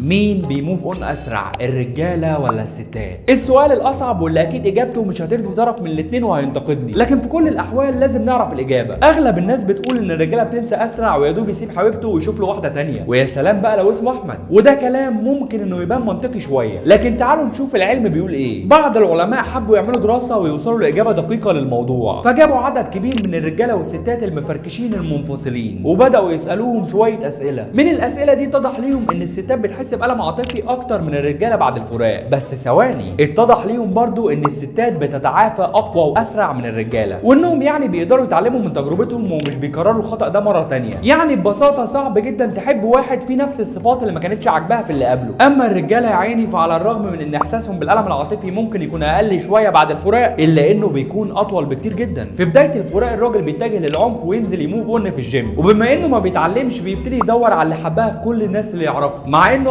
مين بي move on اسرع، الرجالة ولا الستات؟ السؤال الاصعب واللي اكيد اجابته مش هترضي طرف من الاثنين وهينتقدني، لكن في كل الاحوال لازم نعرف الاجابة. اغلب الناس بتقول ان الرجالة بتنسى اسرع ويا دوب يسيب حبيبته ويشوف له واحدة تانية، ويا سلام بقى لو اسمه احمد. وده كلام ممكن انه يبان منطقي شوية، لكن تعالوا نشوف العلم بيقول ايه. بعض العلماء حبوا يعملوا دراسة ويوصلوا لاجابة دقيقة للموضوع، فجابوا عدد كبير من الرجالة والستات المفركشين المنفصلين وبداوا يسالوهم شوية اسئلة. من الاسئلة دي اتضح ليهم ان الستات بتحس بألم عاطفي اكتر من الرجالة بعد الفراق. بس ثواني، اتضح ليهم برضو ان الستات بتتعافى اقوى واسرع من الرجالة، وانهم يعني بيقدروا يتعلموا من تجربتهم ومش بيكرروا الخطأ ده مرة تانية. يعني ببساطة صعب جدا تحب واحد فيه نفس الصفات اللي ما كانتش عاجباها في اللي قبله. اما الرجالة يا عيني، فعلى الرغم من ان احساسهم بالالم العاطفي ممكن يكون اقل شوية بعد الفراق، الا انه بيكون اطول بكتير جدا. في بداية الفراق الراجل بيتجه للعنف وينزل ي move on في الجيم، وبما انه ما بيتعلمش بيبتدي يدور على اللي حبها في كل الناس اللي يعرفها، مع انه